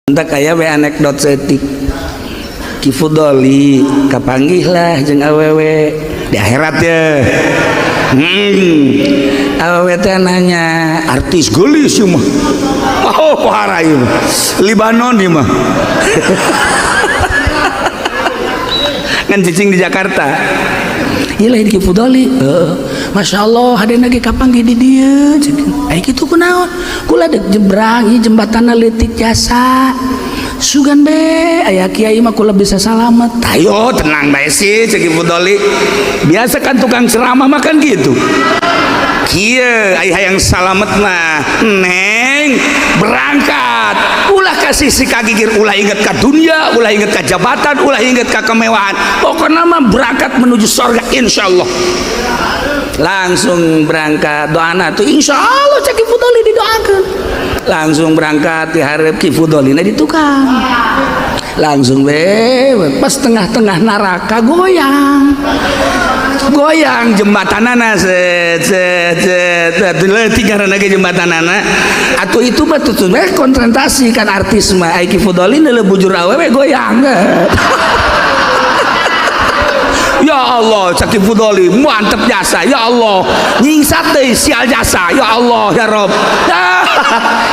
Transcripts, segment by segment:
Entah kaya we anekdot setik. Ki Fudoli kapanggih lah jeung awewe di akhirat ya. Awewe teh nanya, artis geulis ieu mah. Oh, pohara ieu mah. Libanon ieu mah. Ngan cicing di Jakarta. Ieu lain Ki Fudoli. Heeh. Masya Allah, hadena ge kapanggih di dieu. Ai kitu kunaon? Kula dek jebrang ieu jembatanna leutik jasa. Sugan be aya kiai mah kula bisa salamet. Ayo tenang bae sih cek Ki Fudoli. Biasa kan tukang ceramah mah kan gitu. Kieu ai hayang salamet mah, neng berangkat. Ulah kasih si kagigir, ulah inget ka dunia, ulah inget ka jabatan, ulah inget ka kemewahan. Pokoknya mah berangkat menuju surga insyaallah. Langsung berangkat doana tuh insyaallah cek Ki Fudoli didoakeun. Langsung berangkat diharap Ki Fudoli di tukang. Langsung be pas tengah-tengah neraka goyang. Goyang jembatanana set set set leutik ngaranna ge jembatanana. Atuh itu mah tuh we konfrontasi kan artis mah ai Ki Fudoli neuleuh bujur awewe goyang. Ya Allah, cek Ki Fudoli mantep jasa. Ya Allah, nyingsat deui sial jasa. Ya Allah, ya Rob.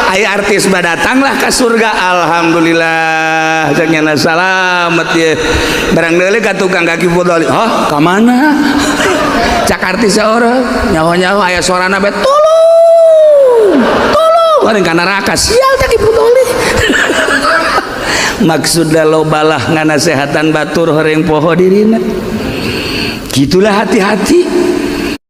Ai artis mah datanglah ke surga. Alhamdulillah, cek nyana salamet ye. Barang deui ka tukang ka Ki Fudoli. Hah, ka mana? Cak artis orang nyaho-nyaho aya sorana be tolong. Tolong, bareng ka neraka sial cek Ki Fudoli. Maksudna lobalah nganasehatan batur horeng poho dirina. Gitulah hati-hati.